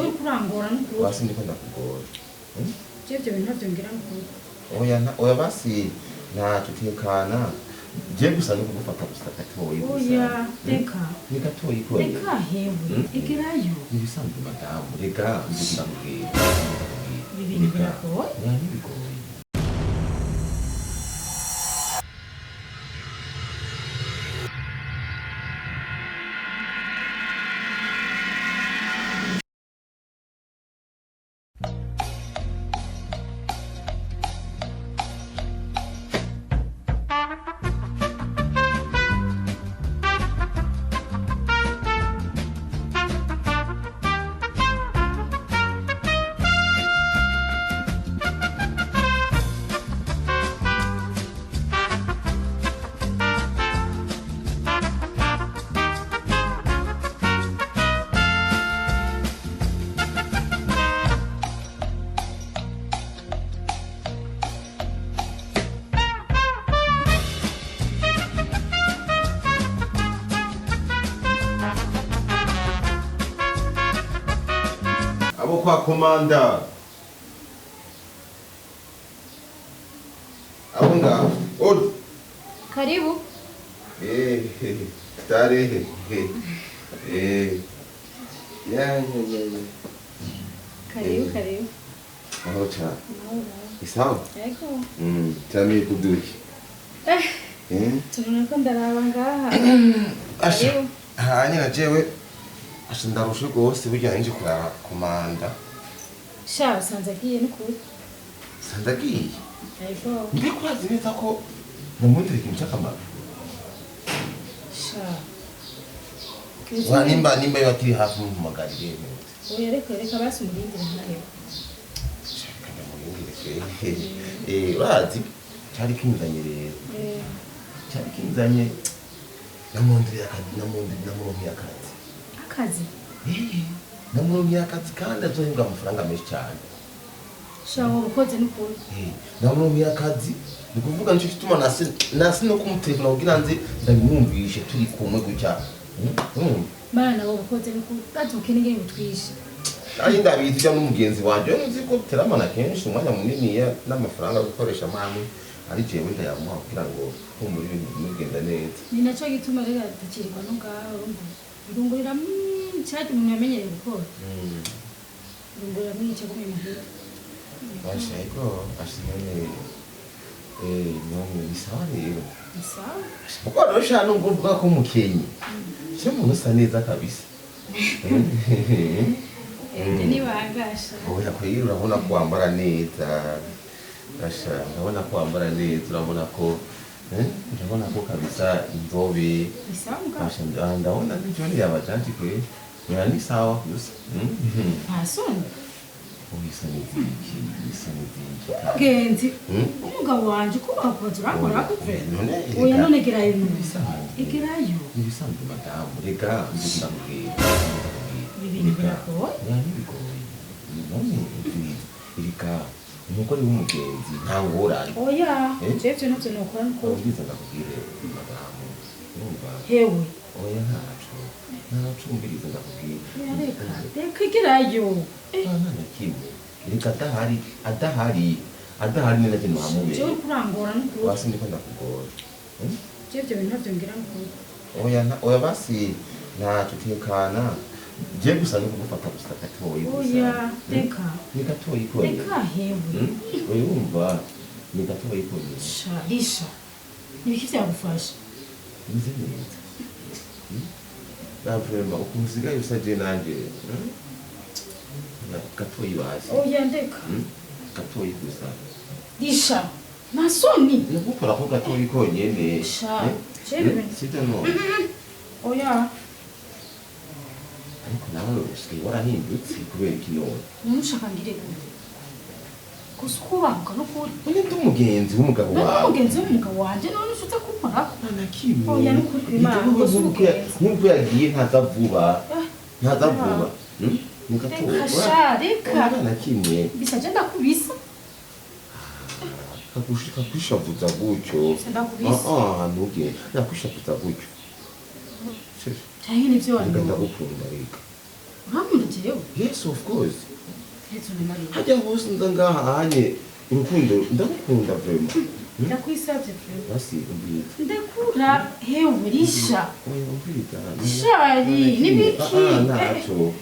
Jewe kurangora n'ukuri. Basi ndiko ndakugora. Jewe ibyo bintu ntabyo ngira n'ukuri. Oya oya basi ntacyo, tekana. Je gusa no kugufata gusa gatoyi gusa. Oya, reka. Ni gatoyi konyene. Reka hewe. Mm. Igerayo. Ni ibisanzwe madamu, rega ndakubwira. Ibi bintu biragoye. Oya, ntibigoye. Abo kwa komanda, abo ngaho odi. Karibu. Eh, starehe. Eh, ya ya ya ya. Karibu. Eh. Karibu. Aho cyane isawa. Yego. Cyane kuduki. Eh. Eh. Tubona ko ndaraba ngaha. Asha. Karibu. Hanyuma na jewe asha ndarushe rwose, burya nje kuraba komanda. Sha, usanze agiye n'ukuri. Sandagiye? Yego. Mbe kurazi neza ko namundira ikintu cy'akamaro? Sha. Wa nimba yo akiri hafi mumpamagarire. Oya, reka reka, basi umurindire ntareba. Shaka ndamurindire pe. Eh, urazi cyari kinzanye rero. Eh. Cyari kinzanye, namundiriye akazi, namuronkeye akazi. Akazi? Eh, namuronkeye akazi kandi azohembwa amafaranga menshi cyane. Sha, wowe ukoze n'ukuri. Eh, namuronkeye akazi, ni ukuvuga nicyo gituma nase no kumutelefona kugira nze ndabimwumvishe turi kumwe gutya. Mm. Mana, wowe ukoze n'ukuri, gato ukene ngene butwishe. Nanjye ndabizi, ujya n'umugenzi wanje we nzi ko duteramana kenshi umwanya munini n'amafaranga yo gukoresha amwe ari jewe ndayamuha kugira ngo humura ibintu bigenda neza. Ni nacyo gituma rero atakirirwa no ngaho, urumva irungurira cyaje umuntu yamenyereye gukora, irungurira mwica gumye muhira. Basha, ariko asha none, eh, none ni sawa rero. Ni sawa. Kuko rero sha nubwo uvuga ko umukenyi se umuntu usa neza kabisa. Ibyo nibangasha. Oya kweli, urabona ko wambara neza. Asha, urabona ko wambara neza, urabona ko urabona ko kabisa inzobe. Ni sawa mugabo. Asha, ndabona n'ijoni yabajanji kweli. Oya, ni sawa gusa. Nta soni. Oya, isoni ziki, isoni ziki. Mugenzi umugabo wanje ko wakubaza urankora kuve. None Oya, none gerayo. Ibisanzwe. Igerayo. Ni ibisanzwe madamu, rega ndakubwira. Ibi bintu biragoye. Oya, ntibigoye. None reka umugore w'umugenzi nta ngorane. Oya. Eh? Jewe ivyo ntavyo nokora n'ukuri. Ubwiza ndakubwire madamu, urumva? Hewe. Oya, ntaco ntaco, umviriza ndakubwire. Oya, reka reka, igerayo. Eh. Nta na kimwe, reka adahari, adahari, adahari ni nacyo Jewe ntamubere. kurangora n'ukuri. Basi ndiko ndakugora. Jewe ibyo bintu ntabyo ngira n'ukuri. Oya oya basi ntacyo, tekana. Je gusa no kugufata gusa gatoyi gusa. Oya, reka. Ni gatoyi konyene. Reka hewe. Oya, urumva ni gatoyi konyene. Sha risha, nibiki vyagufasha? Meze neza. Na vraiment ukuntu usigaye usa je nanje. Na gatoyi basi. Oya, ndeka. Gatoyi gusa. Risha, nta soni. Nagukora ko gatoyi konyene. Sha, Eh? jewe ibintu Sibyo none? Oya. Ariko nawe usigaye warahindutse kubera iki none? None ushaka ngire gute? Gusa ukubahuka n'ukuri. None ndi umugenzi w'umugabo None wawe. umugenzi w'umugabo wanje, none ushutse kunkorako? Nta na kimwe. Oya, n'ukuri kw'Imana, gusa umugenzi. Nk'uko yagiye ntaza vuba. Ah. Ntaza vuba. Ni gatoya. Reka sha, reka. Oya, nta na kimwe. Bisa je ndakubisa. Kakwishavuza gutyo. Bisa ndakubisa. Ah ah, ntuge. Nakwishavuza gutyo. Canke nivyo Reka wanyoye? ndagukunda, reka. Urankunda Jewe? Yes, of course. Yesu na Mariya. Hajya hose nza ngaha hanye urukundo, ndagukunda vraiment. Ndakwisavye vraiment. Basi umviriza. Ndakura hewe, Risha. Oya, umviriza. Shari, nibiki? Ah, ntaco.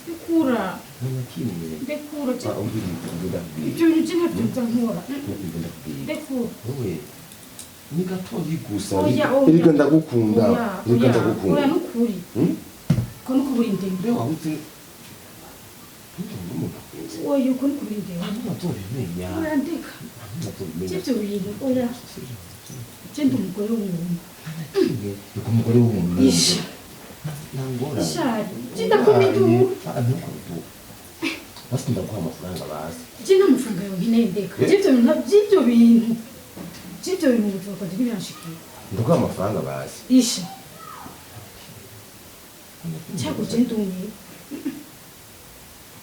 Ndekura. Nta na kimwe. Ndekura. Ah, umviriza, ndakubwira. Ibyo bintu je ntabyo nza nkora. Ndakubwira. Ndekura. Wowe ni gatoyi gusa. Oya, oya. Erega ndagukunda. Oya, Erega oya, ndagukunda. oya, nukuri. Hmm? Ko nukubura indemo. Mbe waba uzi ntutunge umuntu akwize. Oya, uko nukubura indemo. Nta n'azobimenya. Oya, ndeka. Nta n'azobimenya. By'ibyo bintu, oya. Je ndi umugore w'umuntu. Ni ku mugore w'umuntu. Isha. Nta ngorane. Shari, je ndakoma induru. Ah, ntukome. Basi ndaguha amafaranga basi. Je nta mafaranga yawe nkeneye, ndeka. By'ibyo bintu, by'ibyo bintu. By'ibyo bintu mu buzima bwanjye ntibiranshikira. Ndaguha amafaranga basi. Isha. Cyago je ndumiwe.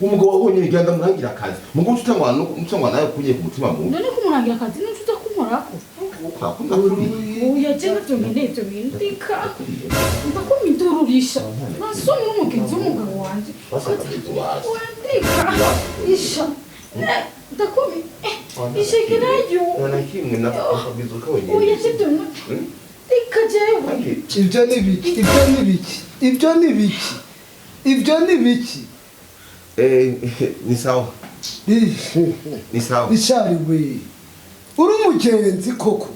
Umugabo wabonye bigenda murangira akazi, mugabo utangwa nawe kuye ku mutima mubi. None kumurangira akazi n'uco uza kunkorako? Urakunda kuri. Oya, je ntabyo nkeneye ibyo bintu, ndeka. Ndakoma induru, Risha. Nta soni n'umugenzi w'umugabo wanje. Oya, ndeka. Isha. Ndakoma. Ishekerayo. Nta na kimwe nakubwiza uko wenyine. Oya, je ibyo bintu. Ndeka jewe. Ibyo ni biki? Ibyo ni biki? Ibyo ni biki? Ibyo ni biki? Eh, ni sawa. Ni sawa. Rishari we, uri umugenzi koko,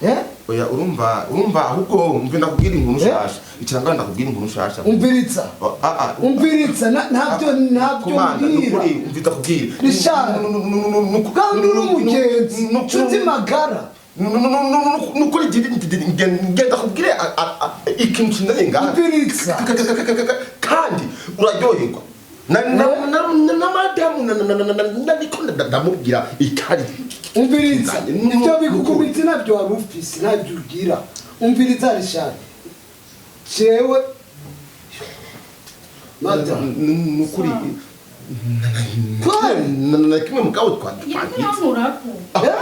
eh? Oya, urumva ahubwo mve ndakubwira inkuru nshasha. Icyangwa ndakubwira inkuru nshasha. Umviriza. Ah ah. Umviriza, ntabyo Komanda, mbwira. nukuri umvita kubwira. Rishari, kandi uri umugenzi, nshuti magara. Nukuri ngenda kubwire ikintu kinari ngaha. Umviriza. Kandi uraryoherwa. Na madamu niko ndamubwira ikari. Umviriza, ibyo bigukumitse ntabyo wari ufise, ntabyo ugira. Umviriza Rishari, jewe madamu. Nukuri Kweli? na kimwe mugabo Yariko twagize. yankorako. Eh?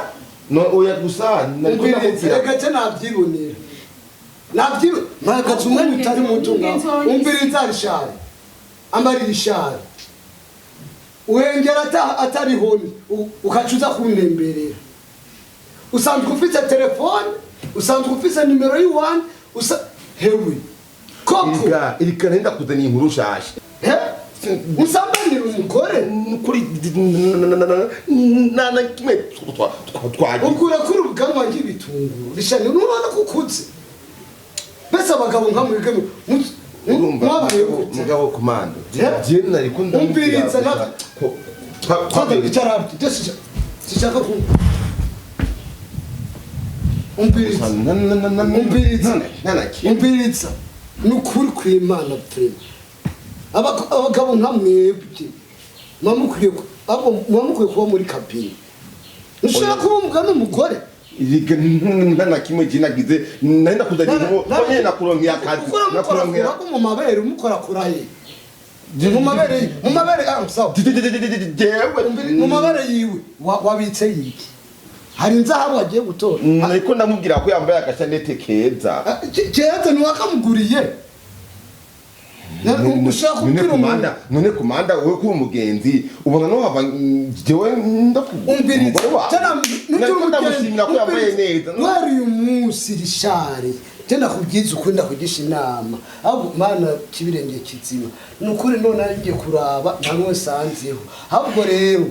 No, oya, gusa nariko Umviriza. ndakubwira. Reka ce nabyibonera, nabyibonera, mpagaze umwanya utari muto ngaho. Umviriza Rishari, ambarira Rishari, uhengera atarihoni ukaca uza kuntemberera. Usanzwe ufise telefone, usanzwe ufise nimero y'iwanyu, usa hewe koko. Erega nenda kuzana inkuru nshasha. Eh? Usambanira umugore. Nukuri na kimwe twagize. Ukura kuri ubwanwa nk'ibitunguru, Rishari, nubona ko ukuze. Mbese abagabo nka mwebwe Urumva mwabaye gute? Mugabo komanda, Eh? je nariko ndamubwira Umviriza, gusa Kwanza icara hafi, je sishaka ku umviriza. Umviriza. Nta na kimwe. Umviriza, ni ukuri kw'Imana vraiment, abagabo nka mwebwe muba mukwiye kuba muri cabine. Ntushobora kuba umugabo n'umugore. Erega nta na kimwe je nagize, nari ndakuzaniye inkuru nyene, nakuronkeye akazi. Ukora Nakuronkeye. mukorakora mu mabere, umukorakora ye mu mabere, mu mabere, ah sawa. Jewe Mu mabere yiwe wabitse yiki? Hari inzahabu wagiye gutora? Nariko ndamubwira ko yambaye agashanete keza. Ah, keza ntiwakamuguriye. Ushaka None kubwira umuntu komanda, none komanda, wowe kuba umugenzi ubona no hava jewe ndakubwira Umviriza. umugore wawe. Tena Nariko ndamushimira ko yambaye neza. Wari uyu munsi Rishari, tena kubwiza ukuri, ndakugisha inama ahubwo Mana kibirenge kizima, ni ukuri. None ngiye kuraba nta n'umwe nsanzeho. Ahubwo rero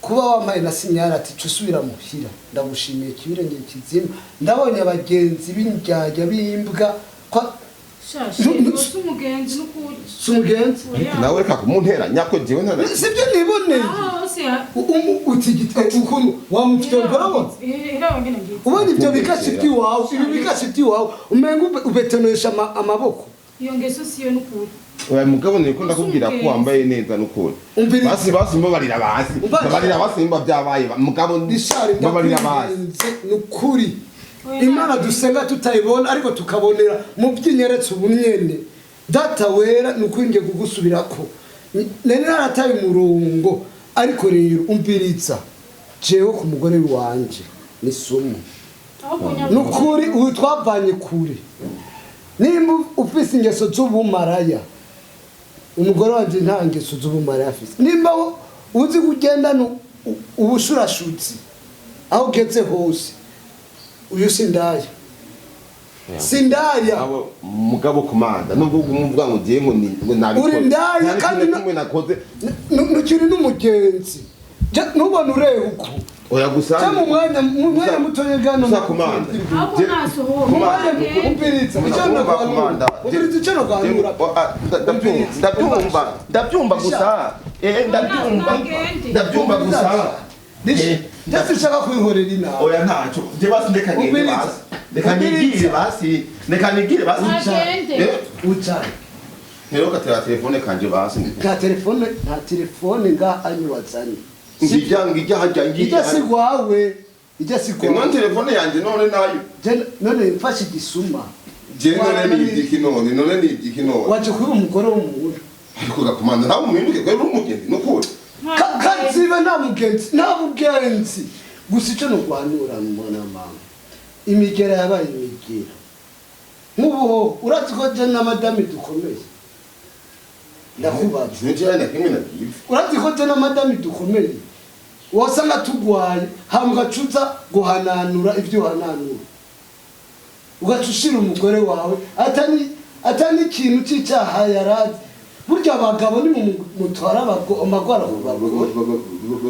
kuba wampaye na signal ati ca usubira muhira, ndagushimiye kibirenge kizima. Ndabonye abagenzi b'indyarya b'imbwa kwa Shashe, si umugenzi n'ukuri. Si umugenzi. Oya. Nawe reka kumunteranya ko jewe nta Sibyo niboneye. Ah, hose Utigite ukuntu wamufite urabona. Irawa ngene ngiye. Ubona ibyo bikashi by'iwawe, ibi bikashi by'iwawe, umenga ubetonesha amaboko. Iyo ngeso siyo n'ukuri. Oya mugabo, niko ndakubwira ko wambaye neza n'ukuri. Umviriza. Basi mbabarira basi. Mbabarira basi nimba byabaye mugabo. Rishari, mbabarira basi. ndakwinginze ni ukuri. Oya, Imana ntabwo. dusenga tutayibona, ariko tukabonera mu by'inyeretse ubu nyene. Data wera, ni ukuri ngiye kugusubirako, nari narataye umurongo. Ariko rero umviriza, jewe ku mugore wanje ni somo. Ahubwo Ni ukuri, ubu twavanye kure. Nimba ufise ingeso z'ubumaraya, umugore wanje nta ngeso z'ubumaraya afise. Nimba uzi kugendana ubushurashutsi aho ugeze hose, uyu sindaya, sindaya. Abo mugabo komanda, nubwo umuvuga ngo ngiye ngo ni ngo nabikoze. Uri ndaya, Nta kandi n'ikintu na kimwe nakoze. Ntukiri n'umugenzi. Ntubone ureba uko. Oya, gusa Cyangwa mu mwanya mutoya gano. Gusa komanda. Ahubwo nasohoka. Mu mwanya, umviriza icyo Komanda. naguhanura, umviriza icyo naguhanura. Ndabyumva, ndabyumva, ndabyumva gusa, ndabyumva, ndabyumva gusa. Ndetse ushaka kwihorera inama. Oya, ntacyo, je basi ndeka ngende. Umviriza. Basi reka nigire, basi reka nigire basi. Agende. Ucaye. Rero katera telefone kanje basi. Nta telefone, nta telefone nga anyuwazanye. Ngijya, ngijya hajya, Ijya ngijya. Si gwawe, ijya si None gwawe. Telefone yanje none nayo. None mfashe igisuma. Je none ni ibyiki none? None ni ibyiki none? Waje kuba umugore w'umuntu. Ariko gakomanda, nawe umuhinduke kwera uri umugenzi nukuri. Kaziba, nta mugenzi, nta mugenzi. Gusa icyo nurwanura, mwana mama, imigera yabaye imigera. Nk'ubu ho urazi ko je na madame dukomeye, ndakubaza. Sinjye na kimwe nagiye. Urazi ko je na madame dukomeye, wasanga tugwaye, hama ugacuza guhananura ibyo uhananura, ugaca ushira umugore wawe atani ikintu c'icyaha yarazi. Burya abagabo ni mutwara amagwara ku bagore.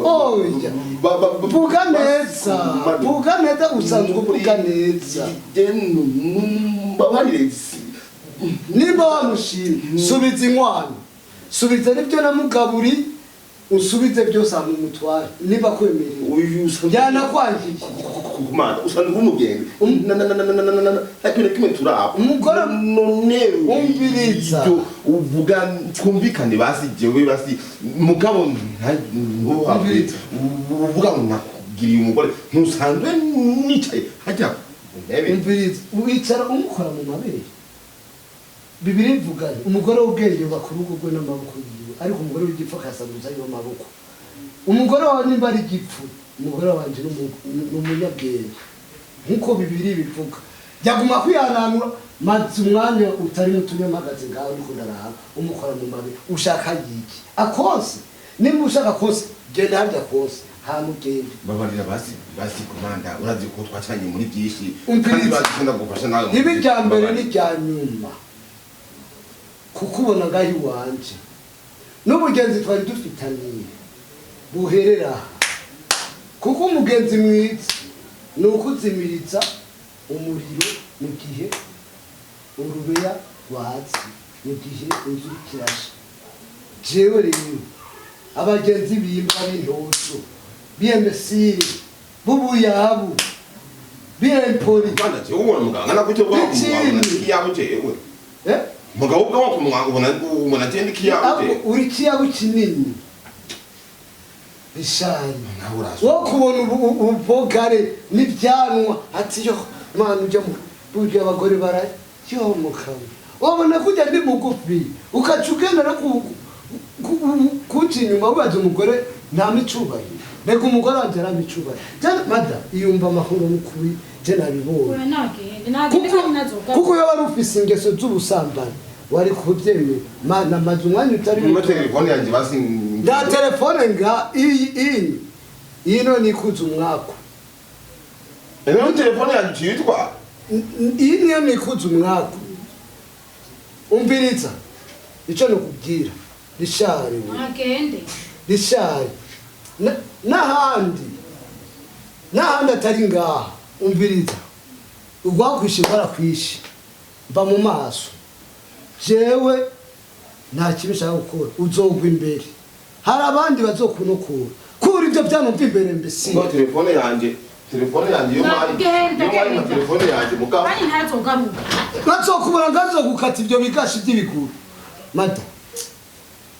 Oya, vuga neza, vuga neza, usanzwe uvuga neza. Mbabarire. Nimba wamushimye, subiza inkwano, subiza n'ibyo namugaburi, usubize byose hama umutware niba kwemerera. Uyu usanzwe Yanakwangiye. Kumanda, usanzwe uri umugenzi na kimwe kimwe turaba. None Umviriza. Ibyo uvuga twumvikane basi, jewe basi mugabo ntuhave Umviriza. uvuga ngo nakugiriye umugore, ntusanzwe nicaye hajya ku ntebe. Umviriza, wicara umukora mu mabere. Bibiri ivuga umugore w'ubwenge yuba ku rugo rwe n'amaboko yiwe, ariko umugore w'igipfu akasaguza ayo maboko. Umugore wawe nimba ari igipfu, umugore wanje ni umunyabwenge nk'uko Bibiri bivuga. Yaguma kwihananura maze umwanya utari muto unyamagaze ngaho uriko ndaraba umukora mu mabere. Ushaka yiki akose? Nimba ushaka kose, genda harya kose, hama ugende. Babarira basi, basi komanda, urazi ko twacanye muri byinshi. Umviriza. Kandi bazi ko ndagufasha nawe. Ibi rya mbere Babarira. n'irya nyuma kuko ubona ngaho iwanje n'ubugenzi twari dufitaniye buherera aha, kuko umugenzi mwiza ni ukuzimiriza umuriro mu gihe urubeya rwatse, mu gihe inzu iriko irasha. Jewe rero abagenzi bimba b'intoto b'emesiri b'ubuyabu b'empori. Komanda, jewe ubona muganga nakucyo bwa Ikindi. kumuganga yabo jewe. Eh? Mugabo ubwa kumuganga ubona ubona je ndikiyabo. Ahubwo Jewe uri kiyabu kinini bishanye. Nawe urazi. Wo kubona ububogare n'ibyanwa ati yo mwana ujya mu burya abagore bara yo mukama wabona kujya ndi mugufi, ukaca ugenda no kunca inyuma wibaza umugore nta micubahiro. Reka, umugore wanje aramicubahiro. Mada iyumva amahoro n'ukuri, je nabibonye. Oya, nagende, nagende. Kuko Kandi nazogaruka. Kuko iyo wari ufise ingeso z'ubusambanyi wari kubyemera. Mana, maze umwanya utari Muri muto. Telefone yanjye basi. Nda telefone nga iyi, iyi, iyi none ikuza umwaku. Rero telefone yanjye yitwa Iyi niyo nikuza umwaku. Umviriza icyo nakubwira, rishari we. Nagende. Rishari, n'ahandi, n'ahandi atari ngaha. Umviriza, urwakwishe rwarakwishe, mva mu maso. Jewe nta kibi nshaka gukora. Uzogwa imbere, hari abandi bazokunukura. Kura ibyo byanumva imbere mbese. Ngo telefone yanjye, telefone yanjye yo mari. Nagende, Yo mari na genda. Telefone yanjye mugabo. Kandi ntazogaruka. Nkazokubura, nkazogukata ibyo bigashi by'ibiguru. Mada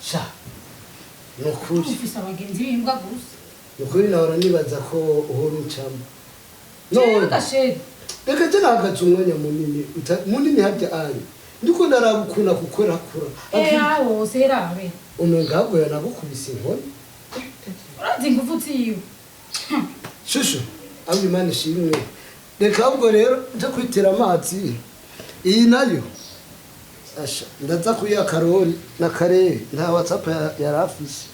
sha, ni ukuri. Ufise abagenzi b'imbwa gusa. Ni ukuri, nahora nibaza ko uhora uncamo. Jewe None gasheri. Reka je nahagaze umwanya munini, munini harya anye ndiko ndaraba ukuntu akukorakura. Eh, awo serabe. Umenga ahubwo yanagukubise inkoni. Urazi ingufu ziwe. Shushu, ahubwo Imana ishimwe. Reka ahubwo rero nje kwitera amazi iyi nayo. Asha, ndaza kuyiha Karori na Karere, nta WhatsApp yari afise,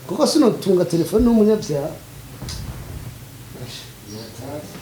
kuko sinotunga telefone n'umunyabyaha. Asha, yatazi.